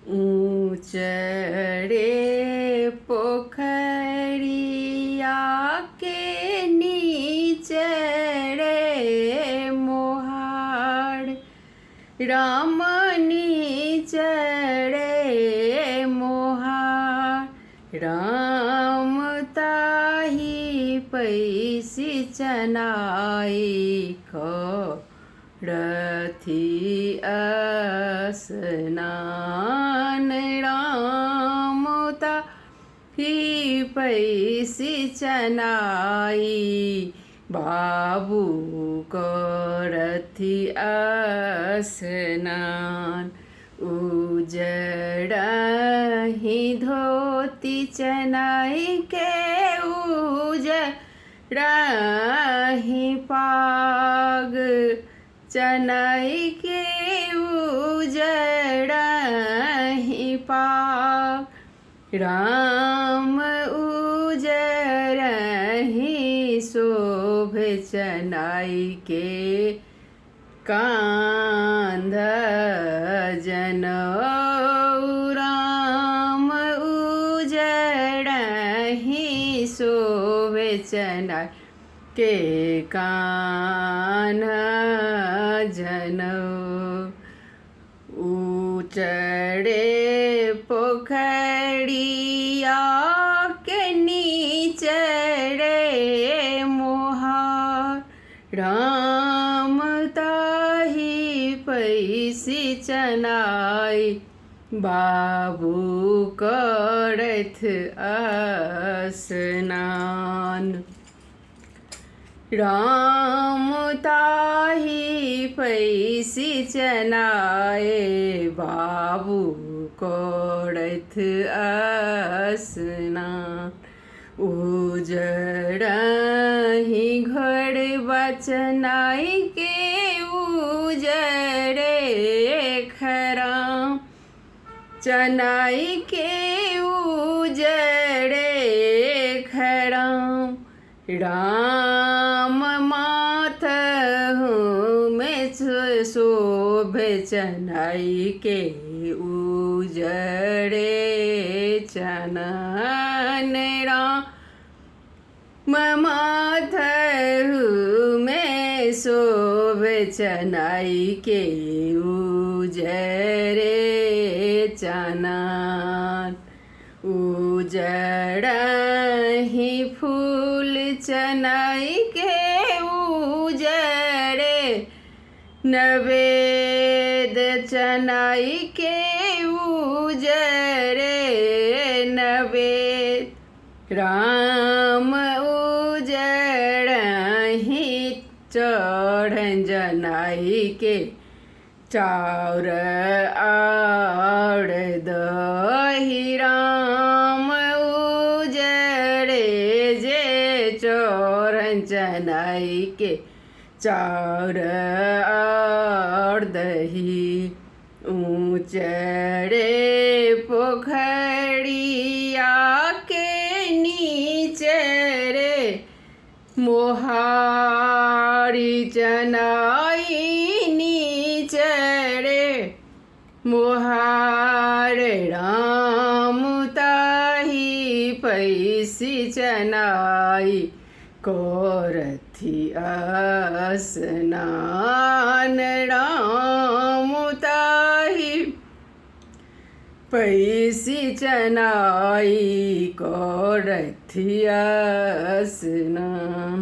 ऊँच रे पोखरिया के नीच रे मोहार, राम नीच रे मोहार। राम ताही पैसि चनाइ करथि स्नान, राम ताही पैसि चनाइ बाबू करथि स्नान। उजरहि धोती चनाइ के उजरहि पाग, चनाइ के उजरहि पाग। राम उजरहि शोभ चनाइ के कान्ध जनउ, राम उजरहि शोभ चनाइ के कान्ह जनउ। ऊँचरे पोखरिया के नीच रे मोहार, राम ताही पैसि चनाइ बाबू करथि स्नान। राम ताही पैसि चनाए बाबू करथि स्नान। उजरहि घर बचनाइ के उजरे खराम, चनाइ के उजरे खराम। राम माथहु मे शोभ चनाइ के उजरे चनन, राम माथहु मे शोभ चनाइ के उजरे चनन। उजरहि फूल चनाइ के उजरे नवेद, चनाइ के उजरे नवेद। राम उजरहि चढ़ जनाइ के चाउर आर दही, राम उजरे जे चढ़ चनाइ के चाउर आर दही। ऊँच रे पोखरिया के नीच रे मोहारी, चनाइ नीच रे मोहार। राम ताही पैसि चनाइ करथि स्नान, राम ताही पैसि चनाइ करथि स्नान।